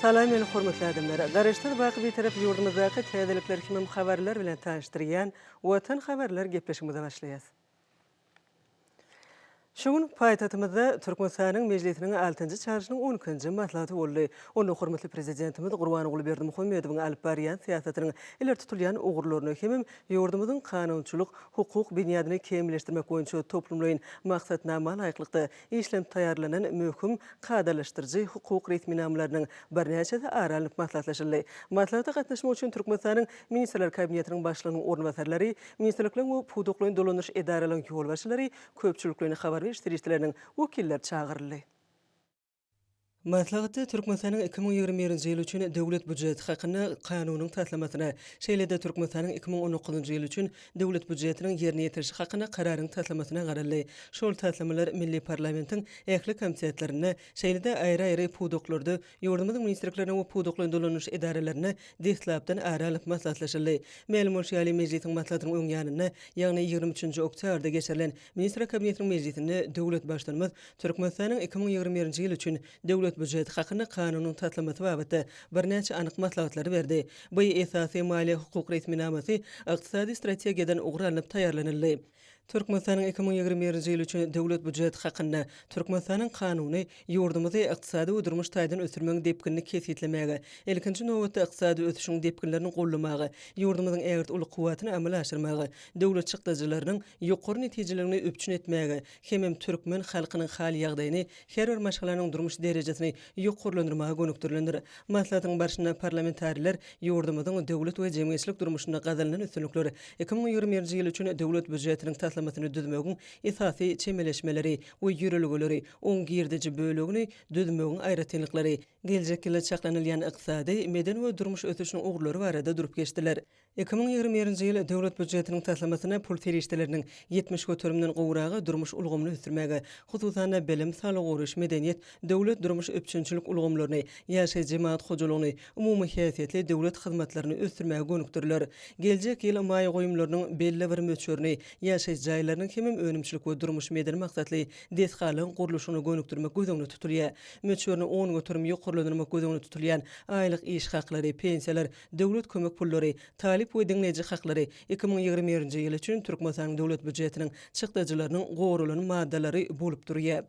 Salam meni hormatly adamlar! Garaşsyz baky Bitarap ýurdumyzdaky täzelikler hemem habarlar bilen tanyşdyrýan Watan habarlar gepleşigimize başlaýas. Şu gün paýtagtymyzda Türkmenistanyň Mejlisiniň altynjy çaryşynyň on ikinji maslahaty boldy. Onda hormatly Prezidentimiz Gurbanguly Berdimuhamedowyň alyp barýan syýasatynyň ileri tutulýan ugurlaryny hemem ýurdumyzyň kanunçylyk, hukuk binýadyny kämilleşdirmek boýunça toplumlaýyn maksatnama laýyklykda işlenip taýýarlanan möhüm kadalaşdyryjy hukuk resminamalarynyň birnäçesi ara alnyp maslahatlaşyldy. Maslahata gatnaşmak üçin Türkmenistanyň Ministrler Kabinetiniň Başlygynyň orunbasarlary, ministrlikleriň we pudaklaýyn dolandyryş edaralaryň ýolbaşçylary, köpçülikleýin habar beriş serişdeleriniň wekilleri çagyryldy. Maslahatda Türkmenistanyň 2021-nji ýyl üçin Döwlet býujeti hakynda Kanunyň taslamasyna, şeýle-de Türkmenistanyň 2019-njy ýyl üçin Döwlet býujetiniň ýerine ýetirilişi hakynda Kararyň taslamasyna garaldy. Şol taslamalar milli parlamentiň ähli komitetlerinde, şeýle-de aýry-aýry pudaklarda Ýurdumyzyň ministrliklerine we pudaklaýyn dolandyryş edaralaryna deslapdan ara alnyp maslahatlaşyldy. Mälim bolşy ýaly, mejlisiň maslahatynyň öň ýanynda, ýagny 23 nji oktýabrda geçirilen Ministrler Kabinetiniň mejlisinde döwlet Baştutanymyz Türkmenistanyň 2021-nji ýyl üçin Döwlet býujeti hakynda Kanunyň taslamasy babatda birnäçe anyk maslahatlary berdi. Bu esasy maliýe-hukuk resminamasy ykdysady strategiýadan ugur alnyp taýýarlanyldy. Türkmenistanyň 2021-nji ýyl üçin Döwlet býujeti hakynda Türkmenistanyň Kanuny ýurdumyzy ykdysady we durmuş taýdan ösdürmegiň depginini kesgitlemäge, ilkinji nobatda, ykdysady ösüşiň depginlerini goldamaga, ýurdumyzyň ägirt uly kuwwatyny amala aşyrmaga, döwlet çykdajylarynyň ýokary netijeligini üpjün etmäge hemem türkmen halkynyň hal-ýagdaýyny, her bir maşgalanyň durmuş derejesini ýokarlandyrmaga gönükdirilendir. Maslahatyň barşynda parlamentariler ýurdumyzyň döwlet we jemgyýetçilik durmuşynda gazanylan üstünlikler, 2021-nji ýyl üçin Döwlet býujetiniň taslamasyny düzmegiň esasy çemeleşmeleri we ýörelgeleri, oň girdeji bölegini düzmegiň aýratynlyklary, geljek ýyla çaklanylýan ykdysady, medeni we durmuş ösüşiniň ugurlary barada durup geçdiler. 2021-nji ýyl Döwlet býujetiniň taslamasyna pul serişdeleriniň 70 göterimden gowragy durmuş ulgamyny ösdürmäge, hususan-da, bilim, saglygy goraýyş, medeniýet, döwlet durmuş üpjünçilik ulgamlaryny, ýaşaýyş-jemagat hojalygyny, umumy häsiýetli döwlet hyzmatlaryny ösdürmäge gönükdiriler. Geljek ýyl maýa goýumlarynyň belli bir möçberini ýaşaýyş jaýlarynyň hemem önümçilik we durmuş-medeni maksatly desgalaryň gurluşygyna gönükdirmek göz öňünde tutulýar. Möçberini 10% ýokarlandyrmak göz öňünde tutulýan aýlyk iş haklary, pensiýalar, Döwlet kömek pullary, talyp we diňleýji haklary 2021-nji ýyl üçin Türkmenistanyň Döwlet býujetiniň çykdajylarynyň goralan maddalary bolup durýar.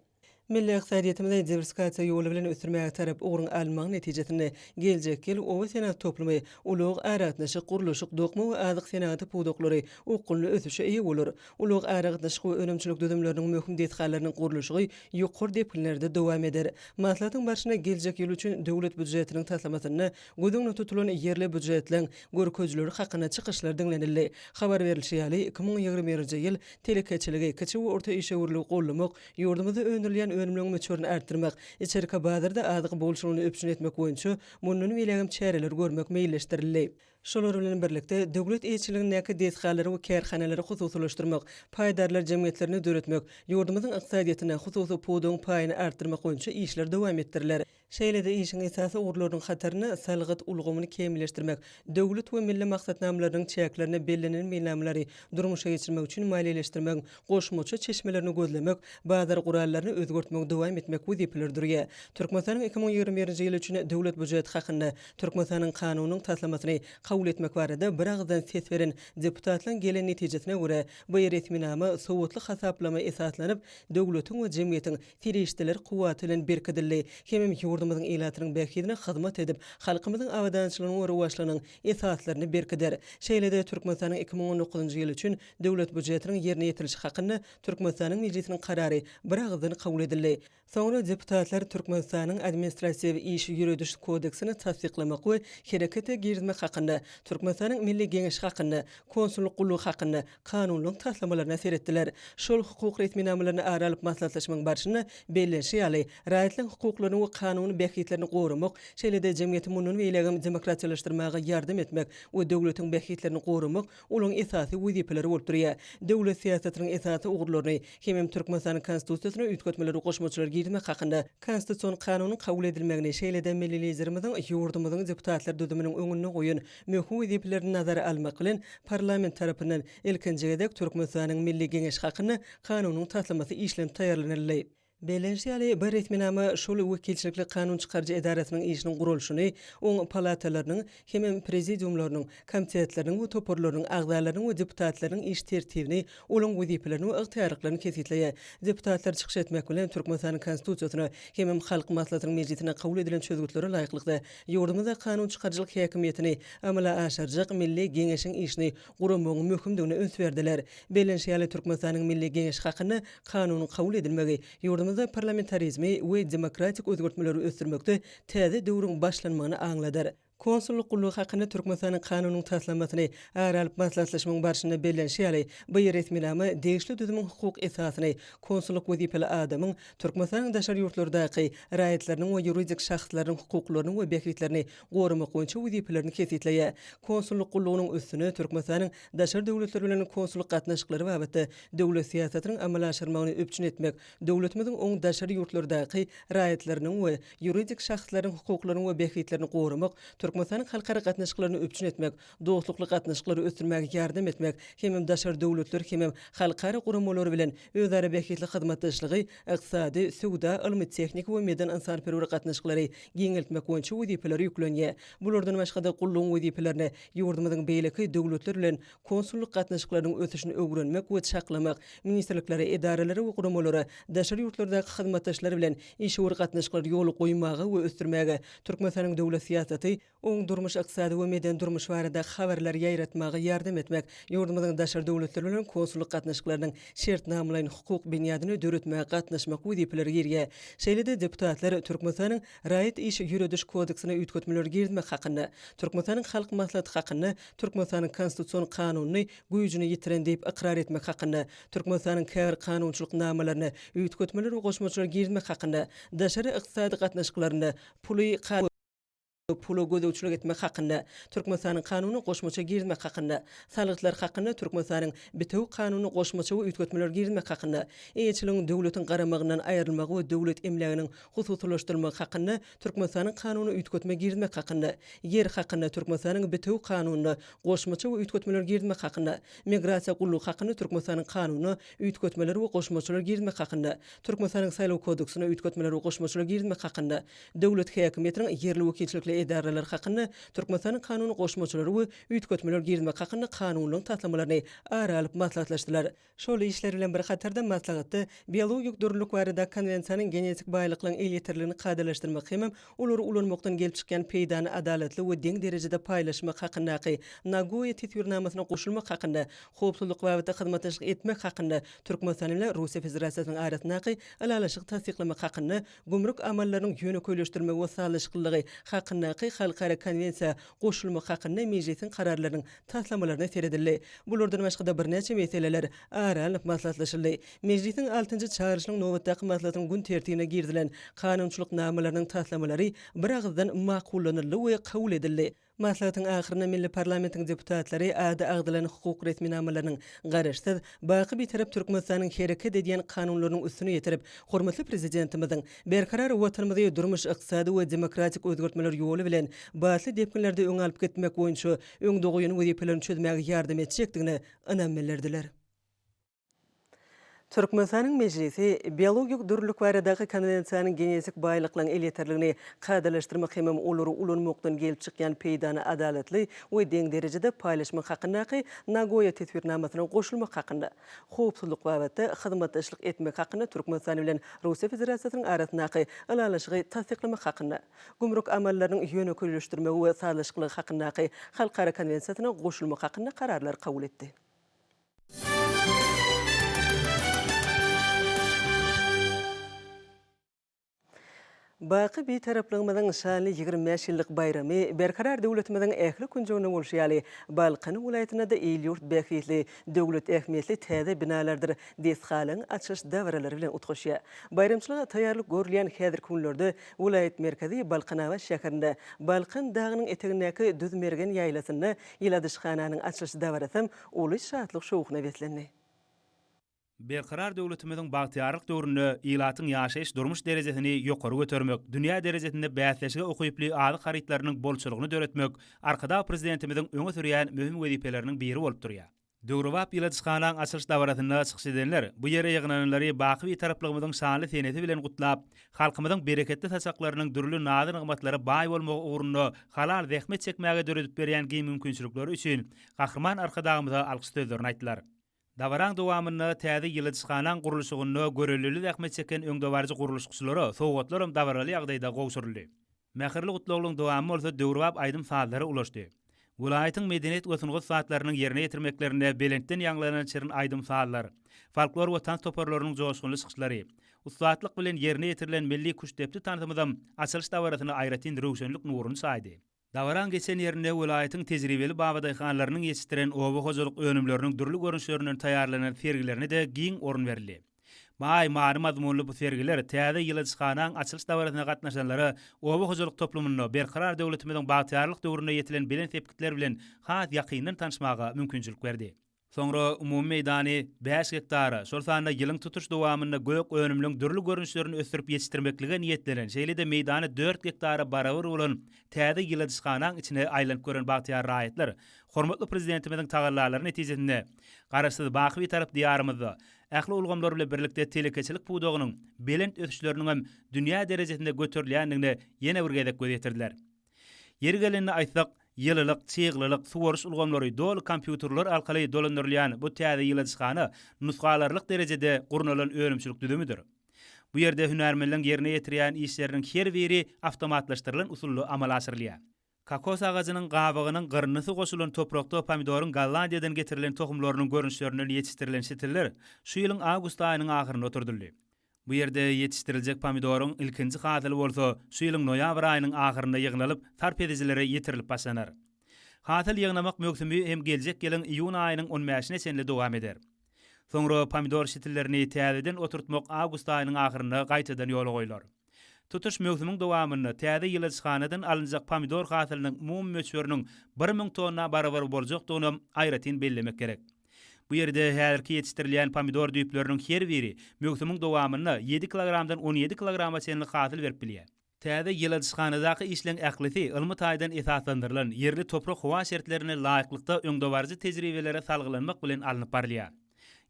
Milli ykdysadyýetimizi diwersifikasiýa ýoly bilen ösdürmäge tarap ugruň alynmagy netijesinde geljekki ýyl oba senagat toplumy, ulag, aragatnaşyk, gurluşyk, dokma we azyk senagaty pudaklary okgunly ösüşe eýe bolar. Ulag, aragatnaşyk we önümçilik düzümleriniň möhüm desgalarynyň gurluşygy ýokary depginlerde dowam eder. Maslahatyň barşynda geljek ýyl üçin Döwlet býujetiniň taslamasynda Göz öňünde tutulan ýerli býujetleň görkezijileri hakynda çykyşlar diňlenildi. Habar berlişi ýaly, 2021-nji ýyl telekeçiligi, kiçi we orta işewürligi goldamak, ýurdumyzda öndürilýän önümleriň möçberini artdyrmak, içerki bazarda azyk bolçulygyny üpjün etmek boýunça mundan beýlägem çäreleri görmek meýilleşdirildi. Şolar bilen birlikde, döwlet eýeçiligindäki desgalary we kärhanalary hususylaşdyrmak, paýdarlar jemgyýetlerini döretmek, ýurdumyzyň ykdysadyýetinde hususy pudagyň paýyny artdyrmak boýunça işler dowam etdiriler. Şeýle-de işiň esasy ugurlarynyň hatarynda salgyt ulgamyny kämilleşdirmek, döwlet we milli maksatnamalarynyň çäklerinde bellenen meýilnamalary durmuşa geçirmek üçin maliýeleşdirmegiň goşmaça çeşmelerini gözlemek, bazar gurallaryny özgertmegi dowam etmek wezipeleri durýar. Türkmenistanyň 2021-nji ýyl üçin Döwlet býujeti hakynda Türkmenistanyň Kanunynyň taslamasyny kabul etmek barada biragyzdan ses beren deputatlaryň gelen netijesine görä, bu resminama sowatly hasaplama esaslanyp, döwletiň we jemgyýetiň serişdeler kuwwaty bilen berkidildi hemem ýurdumyzyň ilatynyň bähbidine hyzmat edip, halkymyzyň abadançylygynyň we rowaçlygynyň esaslaryny berkider. Şeýle-de Türkmenistanyň 2019-njy ýyl üçin Döwlet býujetiniň ýerine ýetirilişi hakynda Türkmenistanyň Mejlisiniň Karary biragyzdan kabul edildi. Soňra deputatlar Türkmenistanyň Administratiw işi ýörediş kodeksini tassyklamak we herekete girizmek hakynda, Türkmenistanyň Milli Geňeşi hakynda, Konsullyk gullugy hakynda Kanunlaryň taslamalaryna seretdiler. Şol hukuk resminamalaryny ara alyp maslahatlaşmagyň barşynda bellenişi ýaly, raýatlaryň hukuklaryny we kanuny bähbitlerini goramak, şeýle-de jemgyýeti mundan beýlägem demokratiýalaşdyrmaga ýardam etmek we döwletiň bähbitlerini goramak olaryň esasy wezipeleri bolup durýar. Döwlet syýasatynyň esasy ugurlaryny hemem Türkmenistanyň Konstitusiýasyna üýtgetmeler we goşmaçalar girizmek hakynda Konstitusion Kanunyň kabul edilmegini, şeýle-de milli Liderimiziň ýurdumyzyň deputatlar düzüminiň öňünde goýan möhüm wezipelerini nazara almak bilen, parlament tarapyndan ilkinji gezek Türkmenistanyň Milli Geňeşi hakynda Kanunyň taslamasy işlenip taýýarlanyldy. Bellenişi ýaly, bu resminama şol wekilçilikli kanun çykaryjy edarasynyň işiniň guralyşyny, oň palatalarynyň hemem prezidiumlarynyň, komitetleriniň we toparlarynyň agzalarynyň we deputatlarynyň iş tertibini, olaň wezipelerini we ygtyýarlyklaryny kesgitleýär. Deputatlar çykyş etmek bilen, Türkmenistanyň Konstitusiýasyna hemem Halk Maslahatynyň mejlisinde kabul edilen çözgütlere laýyklykda, ýurdumyzda kanun çykaryjylyk häkimiýetini amala aşyrjak Milli Geňeşiň işini guramagyň möhümdigine üns berdiler. Bellenişi ýaly, Türkmenistanyň Milli Geňeşi hakynda Kanunyň kabul edilmegi ýurdumyzda parlamentarizmi we demokratik özgertmeleri ösdürmekde täze döwrüň başlanmagyny aňladar. Konsullyk gullugy hakynda Türkmenistanyň Kanunynyň taslamasyny ara alyp maslahatlaşmagyň barşynda bellenişi ýaly, bu resminama degişli düzümiň hukuk esasyny, konsullyk wezipeli adamyň Türkmenistanyň daşary ýurtlardaky raýatlarynyň we ýuridik şahslarynyň hukuklaryny we bähbitlerini goramak boýunça wezipelerini kesgitleýär. Konsullyk gullugynyň üstüne Türkmenistanyň daşary döwletler bilen konsullyk gatnaşyklary babatda döwlet syýasatynyň amala aşyrmagyny üpjün etmek, döwletimiziň oň daşary ýurtlardaky raýatlarynyň we ýuridik şahslarynyň hukuklaryny we bähbitlerini goramak, Türkmenistanyň halkara gatnaşyklaryny üpjün etmek, dostlukly gatnaşyklary ösdürmäge ýardam etmek hemem daşary döwletler hemem halkara guramalary bilen özara bähbitli hyzmatdaşlygy, ykdysady, söwda, ylmy-tehniki we medeni-ynsanperwer gatnaşyklary giňeltmek boýunça wezipeler ýüklenýär. Bulardan başga-da gullugyň wezipelerine ýurdumyzyň beýleki döwletler bilen konsullyk gatnaşyklarynyň ösüşini öwrenmek we çaklamak, ministrliklere, edaralara we guramalara, daşary ýurtlardaky hyzmatdaşlar bilen işewür gatnaşyklary ýola goýmaga we ösdürmäge, Türkmenistanyň döwlet syýasaty, oň durmuş-ykdysady we medeni durmuşy barada habarlary ýaýratmaga ýardam etmek, ýurdumyzyň daşary döwletler bilen konsullyk gatnaşyklarynyň şertnamalaýyn-hukuk binýadyny döretmäge gatnaşmak wezipeleri girýär. Şeýle-de deputatlar Türkmenistanyň Raýat iş ýörediş kodeksine üýtgetmeleri girizmek hakynda, Türkmenistanyň Halk Maslahaty hakynda Türkmenistanyň Konstitusion kanunyny güýjüni ýitiren diýip ykrar etmek hakynda, Türkmenistanyň käbir kanunçylyk namalaryna üýtgetmeler we goşmaçalar girizmek hakynda, Daşary ykdysady gatnaşyklarynda puly pula gözegçilik etmek hakynda Türkmenistanyň Kanunyna goşmaça girizmek hakynda, Salgytlar hakynda Türkmenistanyň Bitewi Kanunyna goşmaça we üýtgetmeler girizmek hakynda, Eýeçiligiň döwletiň garamagyndan aýrylmagy we döwlet emläginiň hususylaşdyrylmagy hakynda Türkmenistanyň Kanunyna üýtgetme girizmek hakynda, Ýer hakynda Türkmenistanyň Bitewi Kanunyna goşmaça we üýtgetmeler girizmek hakynda, Migrasiýa gullugy hakynda Türkmenistanyň Kanunyna üýtgetmeler we goşmaçalar girizmek hakynda, Türkmenistanyň Saýlaw kodeksine üýtgetmeler we goşmaçalar girizmek hakynda, Döwlet häkimiýetiniň ýerli wekilçilikli edaralary hakynda Türkmenistanyň Kanunyna goşmaçalar we üýtgetmeler girizmek hakynda Kanunlaryň taslamalaryny ara alyp maslahatlaşdylar. Şol işler bilen bir hatarda maslahatda Biologik dürlülik barada Konwensiýanyň genetik baýlyklaryň elýeterligini kadalaşdyrmak hemem olary ulanmakdan gelip çykýan peýdany adalatly we deň derejede paýlaşmak hakyndaky Nagoýa Teswirnamasyna goşulmak hakynda Howpsuzlyk babatda hyzmatdaşlyk etmek hakynda Türkmenistan bilen Russiýa Federasiýasynyň arasyndaky Ylalaşygy tassyklamak hakynda Gümrük amallarynyň ýönekeýleşdirilmegi we sazlaşyklylygy hakyndaky Halkara Konwensiýa goşulmak hakynda Mejlisiň Kararlarynyň taslamalaryna seredildi. Bulardan başga-da birnäçe meseleler ara alnyp maslahatlaşyldy. Mejlisiň altynjy çagyryşynyň nobatdaky maslahatynyň gün tertibine girizilen kanunçylyk namalarynyň taslamalary biragyzdan makullanyldy we kabul edildi. Maslahatyň ahyrynda milli parlamentiň deputatlary ady agzalan hukuk resminamalarynyň Garaşsyz, baky Bitarap Türkmenistanyň hereket edýän kanunlarynyň üstüni ýetirip, hormatly Prezidentimiziň Berkarar Watanymyzy durmuş-ykdysady we demokratik özgertmeler ýoly bilen batly depginlerde öňe alyp gitmek boýunça öňde goýan wezipelerini çözmäge ýardam etjekdigine ynam bildirdiler. Türkmenistanyň Mejlisi Biologik dürlülik baradaky Konwensiýanyň genetik baýlyklaryň elýeterligini kadalaşdyrmak hemem olary ulanmakdan gelip çykýan peýdany adalatly we deň derejede paýlaşmak hakyndaky Nagoýa Teswirnamasyna goşulmak hakynda Howpsuzlyk babatda hyzmatdaşlyk etmek hakynda Türkmenistan bilen Russiýa Federasiýasynyň arasyndaky Ylalaşygy tassyklamak hakynda Gümrük amallarynyň ýönekeýleşdirmegi we sazlaşyklygy hakyndaky Halkara Konwensiýasyna goşulmak hakynda Kararlar kabul etdi. Baky Bitaraplygymyzyň şanly 25 ýyllyk baýramy Berkarar döwletimiziň ähli künjeginde bolşy ýaly, Balkan welaýatynda-da il-ýurt bähbitli, döwlet ähmiýetli täze binalardyr desgalaryň açylyş dabaralary bilen utgaşýar. Baýramçylyga taýýarlyk görülýän häzirki günlerde welaýat merkezi Balkanabat şäherinde, Balkan dagynyň etegindäki Düz Mergen ýaýlasynda ýyladyşhananyň açylyş dabarasam uly şatlyk-şowhuna beslendi. Berkarar döwletimiziň bagtyýarlyk döwründe ilatyň ýaşaýyş-durmuş derejesini ýokary götermek, dünýä derejesinde bäsleşige ukyply azyk harytlarynyň bolçulygyny döretmek Arkadag Prezidentimiziň öňe sürýän möhüm wezipeleriniň biri bolup durýar. Döwrebap ýyladyşhanaň açylyş dabarasynda çykyş edenler bu ýere ýygnananlary baky Bitaraplygymyzyň şanly senesi bilen gutlap, halkymyzyň bereketli saçaklarynyň dürli nazy-nygmatlara baý bolmagy ugrunda halal zähmet çekmäge döredip berýän giň mümkinçilikleri üçin Gahryman Arkadagymyza alkyş sözlerini aýtdylar. Dabaraň dowamynda täze ýyladyşhanaň gurluşygynda görellili zähmet çeken öňdebaryjy gurluşykçylara sowgatlaram dabaraly ýagdaýda gowşuryldy. Mähirli gutlaglaryň dowamy bolsa döwrebap aýdym-sazlara ulaşdy. Welaýatyň medeniýet we sungat ussatlarynyň ýerine ýetirmeklerinde belentden ýaňlanan şirin aýdym-sazlar, folklor we tans toparlarynyň joşgunly çykyşlary, ussatlyk bilen ýerine ýetirilen milli küştdepdi tansymyzam açylyş dabarasyna aýratyn röwşenlik nuruny çaýdy. Dabaraň geçen ýerinde welaýatyň tejribeli babadaýhanlarynyň ýetişdiren oba hojalyk önümleriniň dürli görnüşlerinden taýýarlanan sergilerine-de giň orun berildi. Baý many-mazmunly bu sergiler täze ýyladyşhanaň açylyş dabarasyna gatnaşanlara oba hojalyk toplumynda Berkarar döwletimiziň bagtyýarlyk döwründe ýetilen belent sepgitler bilen has ýakyndan tanyşmaga mümkinçilik berdi. Soňra umumy meýdany bäş gektara, şol sanda ýylyň tutuş dowamynda gök önümliň dürli görnüşlerini ösdürip ýetişdirmeklige niýetlenen, şeýle-de meýdany dört gektara barabar bolan täze ýyladyşhanaň içine aýlanyp gören bagtyýar raýatlar hormatly Prezidentimiziň tagallalary netijesinde Garaşsyz, baky Bitarap Diýarymyzda ähli ulgamlar bilen birlikde telekeçilik pudagynyň belent ösüşleriniňem dünýä derejesinde göterilýändigine ýene bir gezek göz ýetirdiler. Ýeri gelende aýtsak, ýylylyk, çyglylyk, suwaryş ulgamlary doly kompýuterler arkaly dolandyrylýan bu täze ýyladyşhana nusga alarlyk derejede gurnalan önümçilik düzümidir. Bu ýerde hünärmenleň ýerine ýetirýän işleriniň her biri awtomatlaşdyrylan usulda amala aşyrylýar. Kokos agajynyň gabygynyň gyryndysy goşulan toprakda pomidoryň Gollandiýadan getirilen tohumlarynyň görnüşlerinden ýetişdirilen şitiller şu ýylyň awgust aýynyň ahyrynda oturdyldy. Bu ýerde ýetişdiriljek pomidoryň ilkinji hasyly bolsa şu ýylyň noýabr aýynyň ahyrynda ýygnalyp, sarp edijilere ýetirilip başlanar. Hasyl ýygnamak möwsümi hem geljek ýylyň iýun aýynyň on bäşine çenli dowam eder. Soňra pomidor şitillerini täzeden oturtmak awgust aýynyň ahyrynda gaýtadan ýola goýlar. Tutuş möwsümiň dowamynda täze ýyladyşhanadan alynjak pomidor hasylynyň umumy möçberiniň 1000 tonna barabar boljakdygynam aýratyn bellemek gerek. Bu ýerde häzirki ýetişdirilýän pomidor düýpleriniň her biri möwsümiň dowamynda ýedi kilogramdan 17 kilograma çenli hasyl berip bilýär. Täze ýyladyşhanadaky işleň ählisi ylmy taýdan esaslandyrylan, ýerli toprak-howa şertlerine laýyklykda öňdebaryjy tejribelere salgylanmak bilen alnyp barylýar.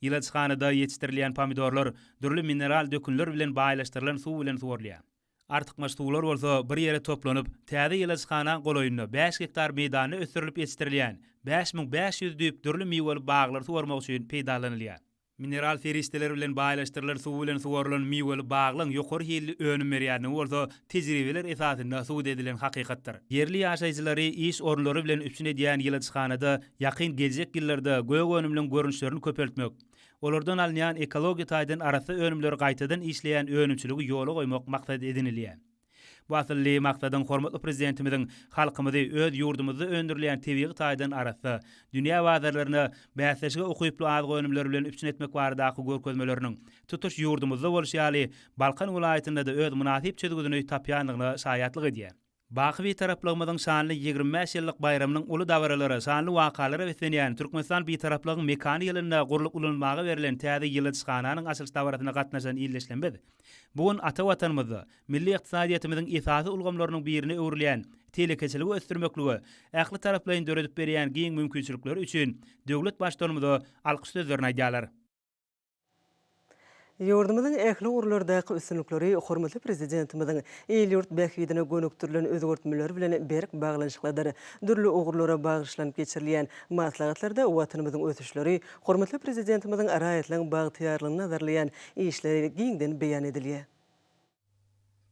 Ýyladyşhanada ýetişdirilýän pomidorlar dürli mineral dökünler bilen baýlaşdyrylan suw bilen suwarylýar. Artykmaç suwlar bolsa bir ýere toplanyp, täze ýyladyşhanaň golaýynda bäş gektar meýdanda ösdürilip ýetişdirilýän 5500 düýp dürli miweli baglary suwarmak üçin peýdalanylýar. Mineral serişdeler bilen baýlaşdyrylan suw bilen suwarylan miweli baglaň ýokary hilli önüm berýändigi bolsa tejribeler esasynda subut edilen hakykatdyr. Ýerli ýaşaýjylary iş orunlary bilen üpjün edýän ýyladyşhanada ýakyn geljek ýyllarda gök önümleň görnüşlerini köpeltmek, olardan alynýan ekologiýa taýdan arassa önümleri gaýtadan işleýän önümçiligi ýola goýmak maksat edinilýär. Bu asylly maksadyň hormatly Prezidentimiziň halkymyzy öz ýurdumyzda öndürilýän tebigy taýdan arassa, dünýä bazarlaryna bäsleşige ukyply azyk önümleri bilen üpjün etmek baradaky görkezmeleriniň tutuş ýurdumyzda bolşy ýaly, Balkan welaýatynda-da öz mynasyp çözgüdini tapýandygyna şaýatlyk edýär. Baky Bitaraplygymyzyň şanly 25 ýyllyk baýramynyň uly dabaralara, şanly wakalara beslenýän Türkmenistan Bitaraplygyň mekany ýylynda gurlup ulanylmaga berlen täze ýyladyşhananyň açylyş dabarasyna gatnaşan ildeşlerimiz Bu gün ata Watanymyzda milli ykdysadyýetimiziň esasy ulgamlarynyň birine öwrülýän telekeçiligi ösdürmeklige ähli taraplaýyn döredip berýän giň mümkinçilikleri üçin döwlet Baştutanymyza alkyş sözlerini aýdýarlar. Ýurdumyzyň ähli ugurlardaky üstünlikleri hormatly Prezidentimiziň il-ýurt bähbidine gönükdirilen özgertmeleri bilen berk baglanyşyklydyr. Dürli ugurlara bagyşlanyp geçirilýän maslahatlarda Watanymyzyň ösüşleri, Hormatly Prezidentimiziň raýatlaryň bagtyýarlygyny nazarlaýan işleri giňden beýan edilýär.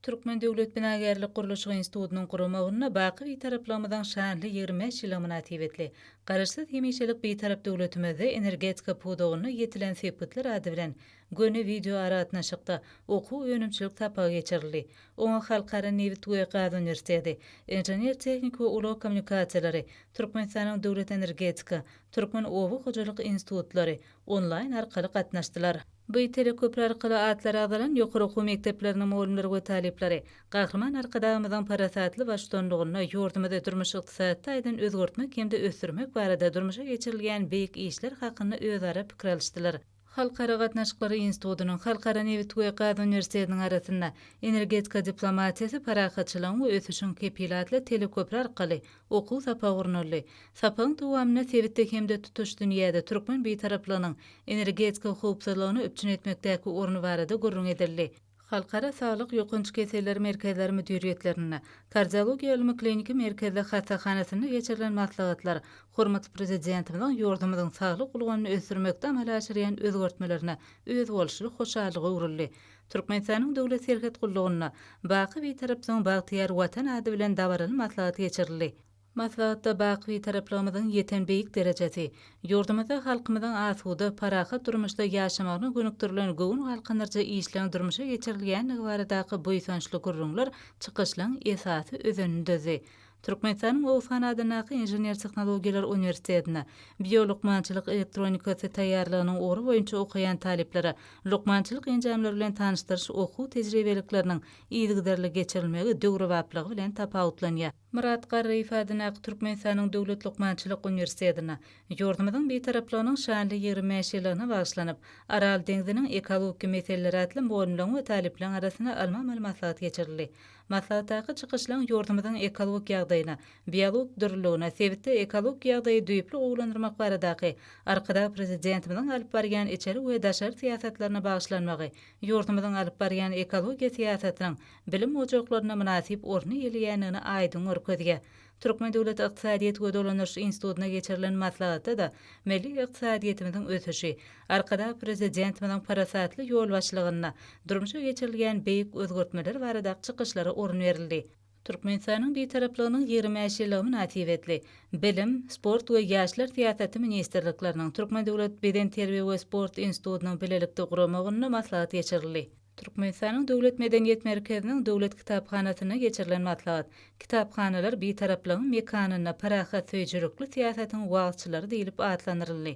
Türkmen döwlet binagärlik-gurluşyk institutynyň guramagynda baky Bitaraplygymyzyň şanly 25 ýyllygy mynasybetli Garaşsyz, hemişelik Bitarap döwletimizde energetika pudagynda ýetilen sepgitler ady bilen göni wideoaragatnaşykda okuw-önümçilik sapagy geçirildi. Oňa Halkara nebit we gaz uniwersiteti, Inžener-tehniki we ulag kommunikasiýalary, Türkmenistanyň Döwlet energetika, Türkmen oba hojalyk institutlary onlaýn arkaly gatnaşdylar. Bu teleköpri arkaly atlary agzalan ýokary okuw mekdepleriniň mugallymlary we talyplary Gahryman Arkadagymyzyň parasatly baştutanlygynda ýurdumyzy durmuş-ykdysady taýdan özgertmek hem-de ösdürmek barada durmuşa geçirilýän beýik işler hakynda özara pikir alyşdylar. Halkara gatnaşyklary institutynyň, Halkara nebit we gaz uniwersitetiniň arasynda Energetika diplomatiýasy parahatçylygyň we ösüşiň kepili atly teleköpri arkaly okuw sapagy gurnaldy. Sapagyň dowamynda sebitde hem-de tutuş dünýäde türkmen bitaraplygynyň energetika howpsuzlygyny üpjün etmekdäki orny barada gürrüň edildi. Halkara saglyk ýokanç keselleri merkezleri müdiriýetlerinde, Kardiologiýa ylmy-kliniki merkezli hassahanasynda geçirilen maslahatlar hormatly Prezidentimiziň ýurdumyzyň saglyk ulgamyny ösdürmekde amala aşyrýan özgertmelerine özboluşly hoşallyga öwrüldi. Türkmenistanyň Döwlet serhet gullugynda Baky Bitaraplygyň bagtyýar Watan ady bilen dabaraly maslahat geçirildi. Maslahatda baky Bitaraplygymyzyň ýeten beýik derejesi, ýurdumyzda halkymyzyň asuda, parahat durmuşda ýaşamagyna gönükdirilen göwün galkyndyryjy işleň durmuşa geçirilýändigi baradaky buýsançly gürrüňler çykyşlaň esasy özenini düzdi. Türkmenistanyň Oguzhan adyndaky Inžener-tehnologiýalar uniwersitetinde biolukmançylyk elektronikasy taýýarlygynyň ugry boýunça okaýan talyplara lukmançylyk enjamlary bilen tanyşdyryş okuw tejribelikleriniň yzygiderli geçirilmegi döwrebaplygy bilen tapawutlanýar. Myrat Garryýew adyndaky Türkmenistanyň Döwlet lukmançylyk uniwersitetinde ýurdumyzyň Bitaraplygynyň şanly 25 ýyllygyna bagyşlanyp, Aral deňziniň ekologiki meseleleri atly mugallymlaryň we talyplaryň arasynda ylmy-amaly maslahat geçirildi. Maslahatdaky çykyşlaryň ýurdumyzyň ekologik ýagdaýyna, biologik dürlüligine, sebitde ekologik ýagdaýy düýpli gowulandyrmak baradaky Arkadag Prezidentimiziň alyp barýan içeri we daşary syýasatlaryna bagyşlanmagy ýurdumyzyň alyp barýan ekologiýa syýasatynyň bilim ojaklarynda mynasyp orny eýeleýändigini aýdyň görkezýär. Türkmen döwlet ykdysadyýet we dolandyryş institutynda geçirilen maslahatda-da milli ykdysadyýetimiziň ösüşi, Arkadag Prezidentimiziň parasatly ýolbaşçylygynda durmuşa geçirilýän beýik özgertmeler baradaky çykyşlara orun berildi. Türkmenistanyň Bitaraplygynyň 25 ýyllygy mynasybetli Bilim, sport we ýaşlar syýasaty ministrlikleriniň, Türkmen döwlet bedenterbiýe we sport institutynyň bilelikde guramagynda maslahat geçirildi. Türkmenistanyň Döwlet medeniýet merkeziniň Döwlet kitaphanasynda geçirilen maslahat Kitaphanalar Bitaraplygyň mekanynda parahatsöýüjilikli syýasatyň wagyzçylary diýlip atlandyryldy.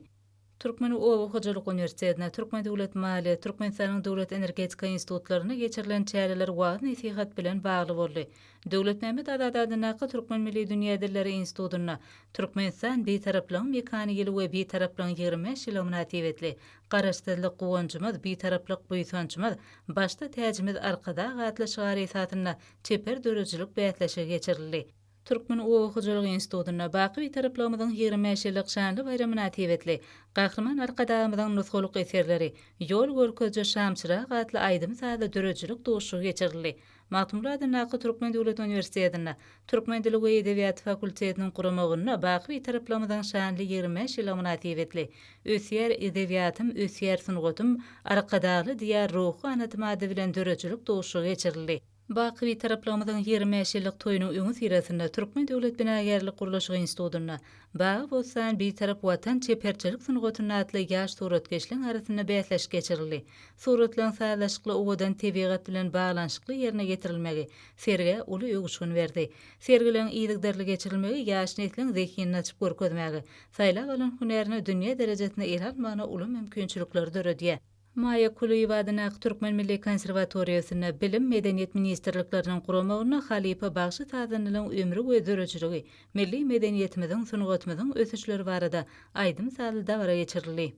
Türkmen oba hojalyk uniwersitetinde, Türkmen döwlet maliýe, Türkmenistanyň Döwlet energetika institutlarynda geçirilen çäreler wagyz-nesihat bilen bagly boldy. Döwletmämmet Azady adyndaky Türkmen milli dünýä dilleri institutynda Türkmenistan, Bitaraplygyň mekany ýyly we Bitaraplygyň 25 ýyllygy mynasybetli Garaşsyzlyk guwanjymyz, Bitaraplyk buýsanjymyz, Başda täjimiz Arkadag atly şygar esasynda çeper döredijilik bäsleşigi geçirildi. Türkmen oba hojalyk institutynda baky Bitaraplygymyzyň 25 ýyllyk şanly baýramy mynasybetli Gahryman Arkadagymyzyň nusgalyk eserleri, Ýol görkeziji şamçyrag atly aýdym-sazly döredijilik duşuşygy geçirildi. Magtymguly adyndaky Türkmen döwlet uniwersitetinde Türkmen dili we edebiýaty fakultetiniň guramagynda baky Bitaraplygymyzyň şanly 25 ýyllygy mynasybetli Ösýär edebiýatym, ösýär sungatym, Arkadagly Diýar ruhy ganatym ady bilen döredijilik duşuşygy geçirildi. Baky Bitaraplygymyzyň 25 ýyllyk toýunyň öňüsyrasynda Türkmen döwlet binagärlik-gurluşyk institutynda Bagy-bossan Bitarap Watan çeperçilik sungatynda atly ýaş suratkeşleň arasynda bäsleşik geçirildi. Suratlaryň sazlaşykly owadan tebigat bilen baglanyşykly ýerine ýetirilmegi sergä uly öwüşgin berdi. Sergileriň yzygiderli geçirilmegi ýaş nesliň zehinini açyp görkezmäge, saýlap alan hünärini dünýä derejesinde ele almagyna uly mümkinçilikleri döredýär. Maýa Kulyýewa adyndaky Türkmen milli konserwatoriýasynda Bilim, Medeniýet ministrlikleriniň guramagynda halypa bagşy-sazandalaryň ömri we döredijiligi, milli medeniýetimiziň, sungatymyzyň ösüşleri barada aýdym-sazly dabara geçirildi.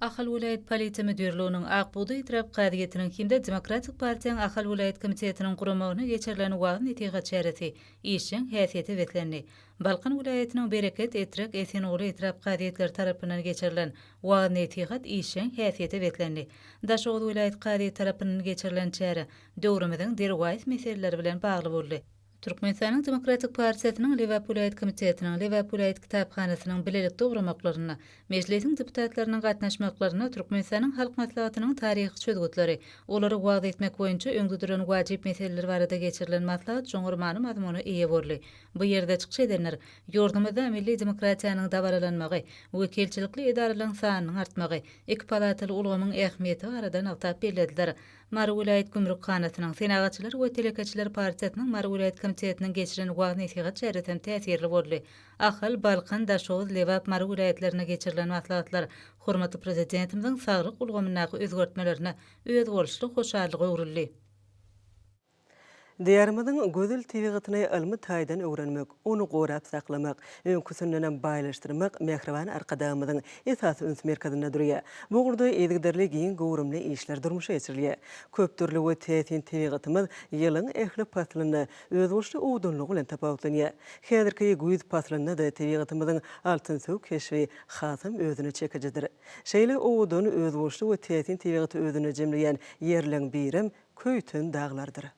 Ahal welaýat polisiýa müdirliginiň, Ak bugdaý etrap kazyýetiniň hem-de Demokratik partiýanyň Ahal welaýat komitetiniň guramagynda geçirilen wagyz-nesihat çäresi işjeň häsiýete beslendi. Balkan welaýatynyň Bereket, Etrek, Esenguly etrap kazyýetleri tarapyndan geçirilen wagyz-nesihat işjeň häsiýete beslendi. Daşoguz welaýat kazyýeti tarapyndan geçirilen çäre döwrümiziň derwaýys meseleleri bilen bagly boldy. Türkmenistanyň Demokratik partiýasynyň Lebap welaýat komitetiniň, Lebap welaýat kitaphanasynyň bilelikde guramaklarynda, Mejlisiň deputatlarynyň gatnaşmaklarynda Türkmenistanyň Halk Maslahatynyň taryhy çözgütleri, olary wagyz etmek boýunça öňde duran wajyp meseleler barada geçirilen maslahat çuňňur many-mazmuna eýe boldy. Bu ýerde çykyş edenler ýurdumyzda milli demokratiýanyň dabaralanmagy, wekilçilikli edaralaryň sanynyň artmagy, iki palataly ulgamyň ähmiýeti barada nygtap bellediler. Mary welaýat gümrükhanasynyň, Senagatçylar we telekeçiler partiýasynyň Mary welaýat komitetiniň geçiren wagyz-nesihat çäresi hem täsirli boldy. Ahal, Balkan, Daşoguz, Lebap, Mary welaýatlarynda geçirilen maslahatlar hormatly Prezidentimiziň saglyk ulgamyndaky özgertmelerine özboluşly hoşallyga öwrüldi. Diýarymyzyň gözel tebigatyny ylmy taýdan öwrenmek, ony gorap saklamak, öňküsindenem baýlaşdyrmak mähriban Arkadagymyzyň esasy üns merkezinde durýar. Bu ugurda yzygiderli giň göwrümli işler durmuşa geçirilýär. Köpdürli we täsin tebigatymyz ýylyň ähli paslynda özboluşly owadanlygy bilen tapawutlanýar. Häzirki güýz paslynda-da tebigatymyzyň altynsöw keşbi hasam özüne çekijidir. Şeýle owadan, özboluşly we täsin tebigaty özünde jemleýän ýerleň birem Köýten daglardyr.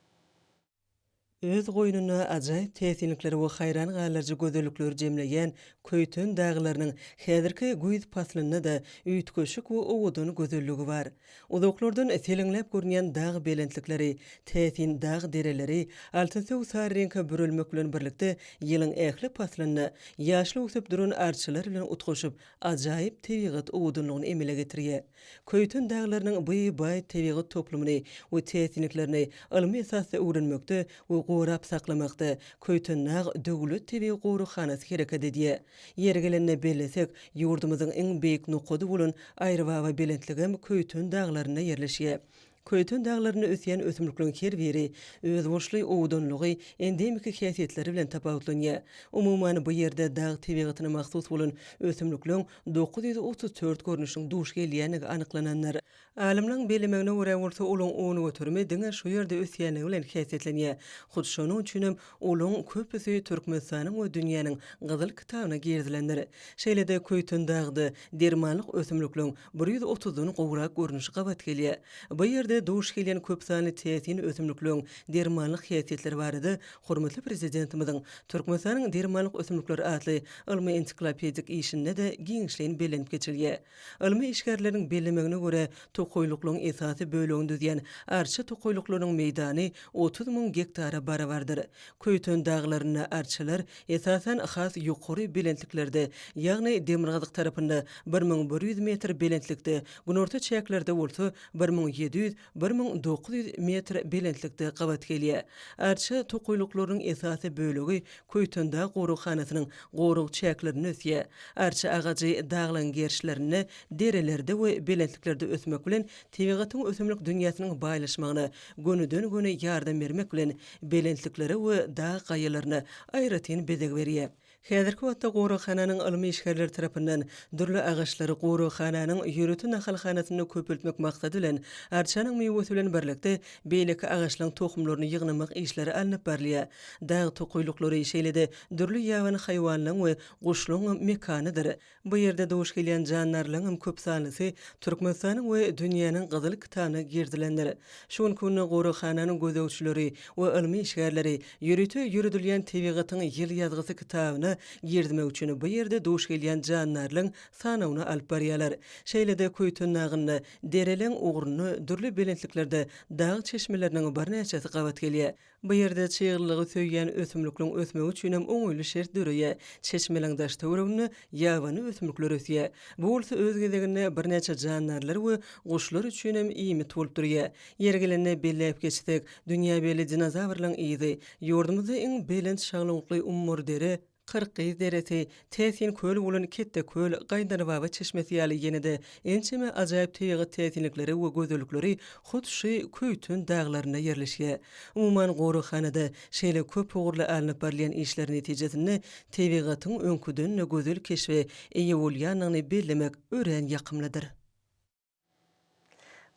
Öz goýnunda ajaýyp täsinlikleri we haýran galdyryjy gözellikleri jemleýän Köýten daglarynyň häzirki güýz paslynda-da üýtgeşik we owadan gözelligi bar. Uzaklardan seleňläp görünýän dag belentlikleri, täsin dag dereleri altynsöw sary reňke bürelmek bilen birlikde ýylyň ähli paslynda ýaşyl öwsüp duran arçalar bilen utgaşyp, ajaýyp tebigat owadanlygyny emele getirýär. Köýten daglarynyň bu baý tebigat toplumyny we täsinliklerini ylmy esasda öwrenmekde we gorap saklamakda Köýtendag döwlet tebigy goraghanasy hereket edýär. Ýeri gelende bellesek, ýurdumyzyň iň beýik nokady bolan Aýrybaba belentligem Köýten daglarynda ýerleşýär. Köýten daglarynda ösýän ösümlikleriň her biri özboluşly owadanlygy, endemiki häsiýetleri bilen tapawutlanýar. Umuman, bu ýerde dag tebigatyna mahsus bolan ösümlikleriň 934 görnüşiniň duş gelýändigi anyklanandyr. Alymlaryň bellemegine görä bolsa, olaryň on göterimi diňe şu ýerde ösýänligi bilen häsiýetlenýär. Hut şonuň üçinem olaryň köpüsi Türkmenistanyň we dünýäniň Gyzyl kitabyna girizilendir. Şeýle-de Köýten dagda dermanlyk ösümlikleriň 130-dan gowrak görnüşi gabat gelýär. Bu ýerde duş gelýän köp sanly täsin ösümlikleriň dermanlyk häsiýetleri barada hormatly Prezidentimiziň Türkmenistanyň dermanlyk ösümlikleri atly ylmy-ensiklopedik işinde-de giňişleýin bellenip geçilýär. Ylmy işgärleriniň bellemegine görä, tokaýlyklaryň esasy bölegini düzýän arça tokaýlyklarynyň meýdany 30 müň gektara barabardyr. Köýten daglarynda arçalar, esasan, has ýokary belentliklerde, ýagny demirgazyk tarapynda 1100 metr belentlikde, günorta çäklerde bolsa 1700, 1900 metr belentlikde gabat gelýär. Arça tokaýlyklarynyň esasy bölegi Köýtendag goraghanasynyň gorag çäklerinde ösýär. Arça agajy daglaryň gerişlerinde, derelerde we belentliklerde ösmek bilen, tebigatyň ösümlik dünýäsiniň baýlaşmagyna gönüden-göni ýardam bermek bilen, belentliklere we dag gaýalaryna aýratyn bezeg berýär. Häzirki wagtda goraghananyň ylmy işgärleri tarapyndan dürli agaçlary goraghananyň ýörite nahalhanasynda köpeltmek maksady bilen, arçanyň miwesi bilen birlikde beýleki agaçlaryň tohumlaryny ýygnamak işleri alnyp barylýar. Dag tokaýlyklary şeýle-de dürli ýabany haýwanlaryň we guşlaryň mekanydyr. Bu ýerde duş gelýän jandarlaryňam köp sanlysy Türkmenistanyň we dünýäniň Gyzyl kitabyna girizilendir. Şu günki günde goraghananyň gözegçileri we ylmy işgärleri ýörite ýöredilýän Tebigatyň ýyl ýazgysy kitabyna girizmek üçin bu ýerde duş gelýän jandarlaryň sanawyny alyp barýarlar. Şeýle-de Köýten dagynda, dereleň ugrunda dürli belentliklerde dag çeşmeleriniň birnäçesi gabat gelýär. Bu ýerde çyglylygy söýýän ösümlikliň ösmegi üçinem oňaýly şert döreýär. Çeşmeleň daş-töwereginde ýabany ösümlikler ösýär. Bu bolsa öz gezeginde birnäçe jandarlar we guşlar üçinem iýmit bolup durýar. Ýeri gelende belläp geçsek, dünýä belli dinozawrlaryň yzy, ýurdumyzda iň belent şaglawukly Ummurdere, Kyrkgyz deresi, täsin köl bolan Ketdeköl, Gaýnarbaba çeşmesi ýaly ýene-de ençeme ajaýyp tebigat täsinlikleri we gözellikleri hut şu Köýten daglarynda ýerleşýär. Umuman, goraghanada şeýle köp ugurly alnyp barylýan işler netijesinde tebigatyň öňküden-de gözel keşbe eýe bolýandygyny bellemek örän ýakymlydyr.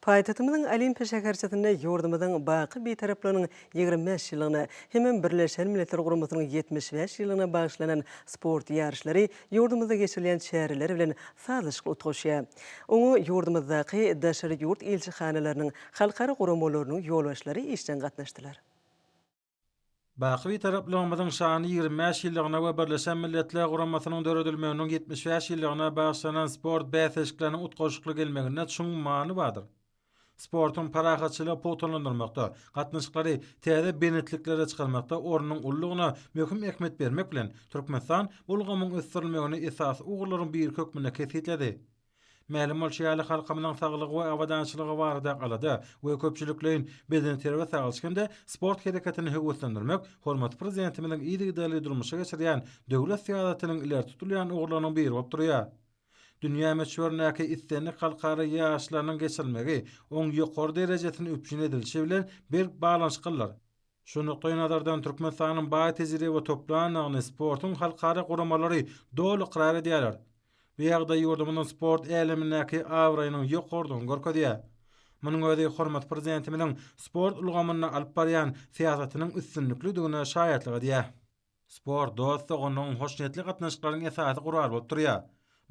Paýtagtymyzyň Olimpiýa şäherçesinde ýurdumyzyň baky Bitaraplygynyň 25 ýyllygyna hemem Birleşen Milletler Guramasynyň 75 ýyllygyna bagyşlanan sport ýaryşlary ýurdumyzda geçirilýän çäreler bilen sazlaşykly utgaşýar. Oňa ýurdumyzdaky daşary ýurt ilçihanalarynyň, halkara guramalarynyň ýolbaşçylary işjeň gatnaşdylar. Baky Bitaraplygymyzyň şanly 25 ýyllygyna we Birleşen Milletler Guramasynyň döredilmeginiň 75 ýyllygyna bagyşlanan sport bäsleşikleriniň utgaşykly gelmeginde çuň many bardyr. Sportuň parahatçylygy pugtalandyrmakda, gatnaşyklary täze belentliklere çykarmakda ornunyň ululygyna möhüm ähmiýet bermek bilen, Türkmenistan bu ulgamyň ösdürilmegini esasy ugurlaryň biri hökmünde kesgitledi. Mälim bolşy ýaly, halkymyzyň saglygy we abadançylygy barada alada we köpçülikleýin bedenterbiýe-sagaldyş hem-de sport hereketini höweslendirmek hormatly Prezidentimiziň yzygiderli durmuşa geçirýän döwlet syýasatynyň ileri tutulýan ugurlarynyň biri bolup durýar. Dünýä möçberindäki islendik halkara ýaryşlarynyň geçirilmegi oň ýokary derejesini üpjün edilişi bilen berk baglanyşyklydyr. Şu nukdaýnazardan Türkmenistanyň baý tejribe toplandygyny sportuň halkara guramalary doly ykrar edýärler. Bu ýagdaý ýurdumyzyň sport älemindäki abraýynyň ýokarydygyny görkezýär. Munuň özi hormatly Prezidentimiziň sport ulgamynda alyp barýan syýasatynyň üstünliklidigine şaýatlyk edýär. Sport dost-doganlygyň, hoşniýetli gatnaşyklaryň esasy guraly bolup durýar.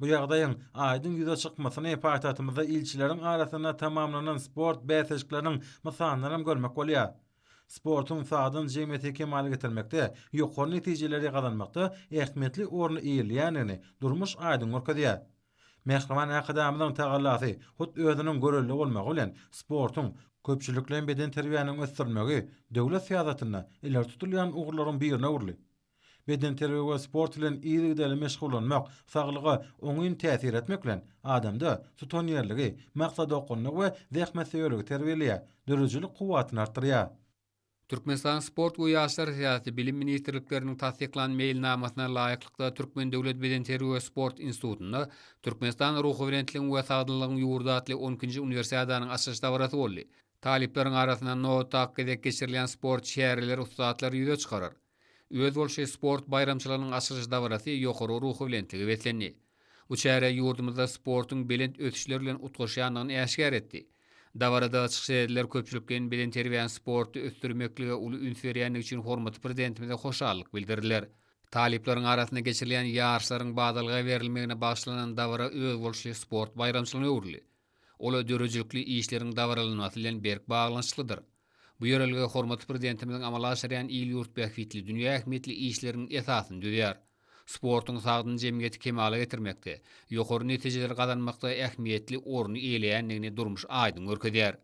Bu ýagdaýyň aýdyň ýüze çykmasyny paýtagtymyzda ilçileriň arasynda tamamlanan sport bäsleşikleriniň mysalyndan hem görmek bolýar. Sportuň sagdyn jemgyýeti kemala getirmekde, ýokary netijeleri gazanmakda ähmiýetli orny eýeleýändigini durmuş aýdyň görkezýär. Mähriban Arkadagymyzyň tagallasy, hut özüniň görelde bolmagy bilen, sportuň, köpçülikleýin bedenterbiýäniň ösdürilmegi döwlet syýasatynda ileri tutulýan ugurlaryň birine öwrüldi. Bedenterbiýe we sport bilen yzygiderli meşgullanmak saglyga oňyn täsir etmek bilen, adamda tutanýerligi, maksadaokgunlygy we zähmetsöýerligi terbiýeleýär, döredijilik kuwwatyny artdyrýar. Türkmenistanyň Sport we ýaşlar syýasaty, Bilim ministrlikleriniň tassyklan meýilnamasyna laýyklykda Türkmen döwlet bedenterbiýe we sport institutynda Türkmenistan ruhubelentligiň we sagdynlygyň ýurdy atly on ikinji uniwersiadanyň açylyş dabarasy boldy. Talyplaryň arasynda nobatdaky gezek geçirilýän sport çäreleri ussatlary ýüze çykarar. Özboluşly sport baýramçylygynyň açylyş dabarasy ýokary ruhubelentlige beslendi. Bu çäre ýurdumyzda sportuň belent ösüşler bilen utgaşýandygyny äşgär etdi. Dabarada çykyş edenler köpçülikleýin bedenterbiýäni sporty ösdürmeklige uly üns berýändigi üçin hormatly Prezidentimize hoşallyk bildirdiler. Talyplaryň arasynda geçirilýän ýaryşlaryň badalga berilmegine bagyşlanan dabara özboluşly sport baýramçylygyna öwrüldi. Ol döredijilikli işleriň dabaralanmasy bilen berk baglanyşyklydyr. Bu ýörelge hormatly Prezidentimiziň amala aşyrýan il-ýurt bähbitli, dünýä ähmiýetli işleriniň esasyny düzýär. Sportuň sagdyn jemgyýeti kemala getirmekde, ýokary netijeleri gazanmakda ähmiýetli orny eýeleýändigini durmuş aýdyň görkezýär.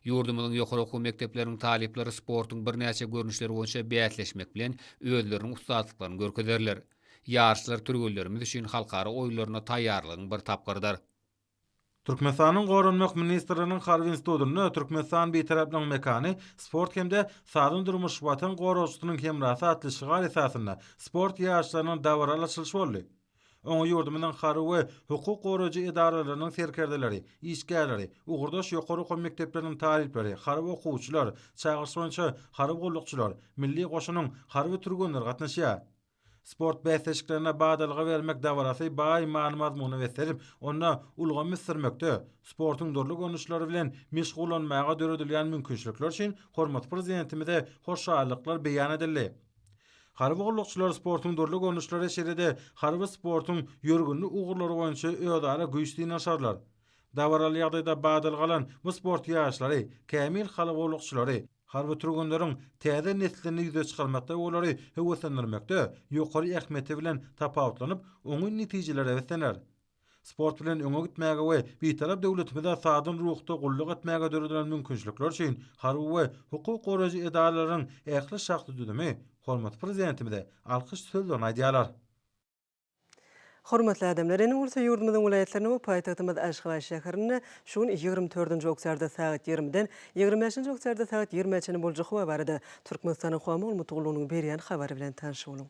Ýurdumyzyň ýokary okuw mekdepleriniň talyplary sportuň birnäçe görnüşleri boýunça bäsleşmek bilen, özleriniň ussatlyklaryny görkezerler. Ýaryşlar türgenlerimiz üçin halkara oýunlaryna taýýarlygyň bir tapgyrydyr. Türkmenistanyň Goranmak ministrliginiň Harby institutynda Türkmenistan Bitaraplygyň mekany, sport hem-de sagdyn durmuş Watan goragçysynyň hemrasy atly şygar esasynda sport ýaryşlarynyň dabaraly açylyşy boldy. Oňa ýurdumyzyň harby we hukuk goraýjy edaralarynyň serkerdeleri, işgärleri, ugurdaş ýokary okuw mekdepleriniň talyplary, harby okuwçylar, çagyryş boýunça harby gullukçylar, Milli goşunyň harby türgenleri gatnaşýar. Sport bäsleşiklerine badalga bermek dabarasy baý many-mazmuna beslenip, onda ulgamy ösdürmekde, sportuň dürli görnüşleri bilen meşgullanmaga döredilýän mümkinçilikler üçin hormatly Prezidentimize hoşallyklar beýan edildi. Harby gullukçylar sportuň dürli görnüşleri, şeýle-de harby sportuň ýörgünli ugurlary boýunça özara güýç synanyşarlar. Dabaraly ýagdaýda badalga alan bu sport ýaryşlary kämil harby gullukçylary, Harby türgenleriň täze neslini ýüze çykarmakda we olary höweslendirmekde ýokary ähmiýeti bilen tapawutlanyp, oňyn netijelere beslener. Sport bilen öňe gitmäge we Bitarap döwletimize sagdyn ruhda gulluk etmäge döredilen mümkinçilikler üçin harby we hukuk goraýjy edaralaryň ähli şahsy düzümi hormatly Prezidentimize alkyş sözlerini aýdýarlar. Hormatly adamlar, indi bolsa ýurdumyzyň welaýatlarynda we paýtagtymyz Aşgabat şäherinde şu gün 24-nji oktýabrda sagat 20-den 25-nji oktýabrda sagat 20-ä çenli boljak howa barada Türkmenistanyň Howa maglumat gullugynyň berýän habary bilen tanyş boluň.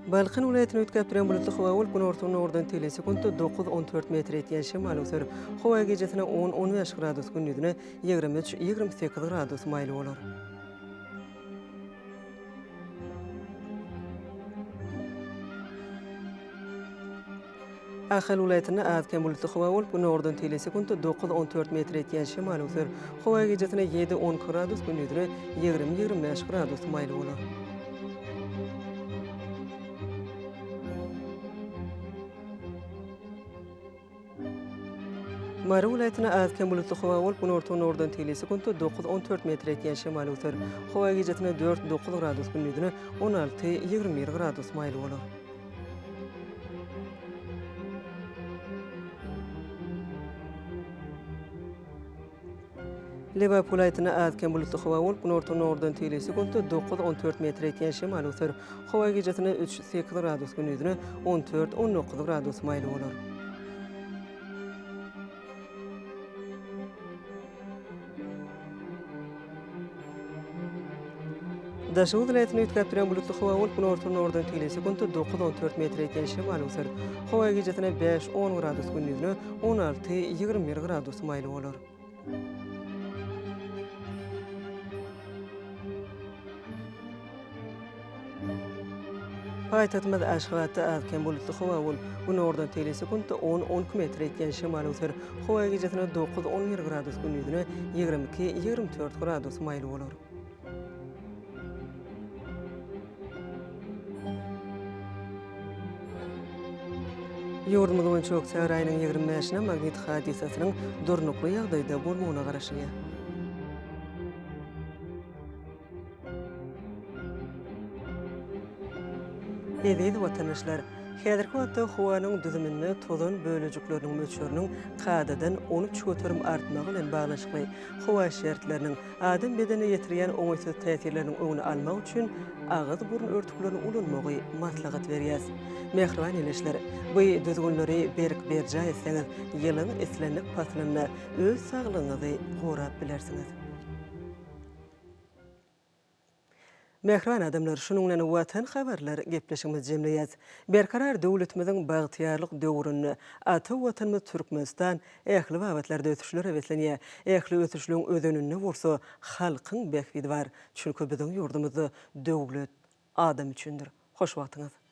Balkan welaýatyny üýtgäp durýan bulutly howa bolup, günorta-günordan tegelek sekuntda dokuz, on dört metr ýetýän şemal öwser. Howa gijesine on, on bäş gradus, gündizine 23, 28 gradus maýyl bolar. Ahal welaýatynda az-kem bulutly howa bolup, günordan teýle sekuntda dokuz, on dört metr ýetýän şemal öwser. Howa gijesine ýedi, on iki gradus, gündizine 20, 25 gradus maýyl bolar. Mary welaýatynda az-kem bulutly howa bolup, günorta-günordan teýle sekuntda dokuz, on dört metr ýetýän şemal öwser. Howa gijesine dört, dokuz gradus, gündizine 16, 21 gradus maýyl bolar. Lebap welaýatynda az-kem bulutly howa bolup, günorta-günordan teýle sekuntda dokuz, on dört metr ýetýän şemal öwser. Howa gijesine üç, sekiz gradus, gündizine on dört, on dokuz gradus maýyl bolar. Daşoguz welaýatynda üýtgäp durýan bulutly howa bolup, günorta-günordan tegelek sekuntda dokuz-on dört metr ýetýän şemal öwser. Howa gijesine bäş-on gradus, gündizine on alty, 21 gradus maýyl bolar. Paýtagtymyz Aşgabatda az-kem bulutly howa bolup, günordan tegelek sekuntda on, 12 metr ýetýän şemal öwser. Howa gijesine dokuz, 11 gradus, gündizine 22, 24 gradus maýyl bolar. Ýurdumyz boýunça oktýabr aýynyň 25-ine magnit hadysasynyň durnukly ýagdaýda bolmagyna garaşylýar. Eziz watandaşlar! Häzirki wagtda howanyň düzüminde tozan bölejikleriniň möçberiniň kadadan 13% artmagy bilen baglanyşykly howa şertleriniň adam bedenine ýetirýän oňaýsyz täsirleriniň öňüni almak üçin agyz-burun örtüklerini ulanmagy maslahat berýäs. Mähriban ildeşler, bu düzgünleri berk berjaý etseňiz, ýylyň islendik paslynda öz saglygyňyzy gorap bilersiňiz. Mähriban adamlar, şunuň bilen Watan habarlar gepleşigimizi jemleýäs. Berkarar döwletimiziň bagtyýarlyk döwründe ata Watanymyz Türkmenistan ähli babatlarda ösüşlere beslenýär. Ähli ösüşleň özeninde bolsa halkyň bähbidi bar. Çünki biziň ýurdumyzda döwlet adam üçindir. Hoş wagtyňyz!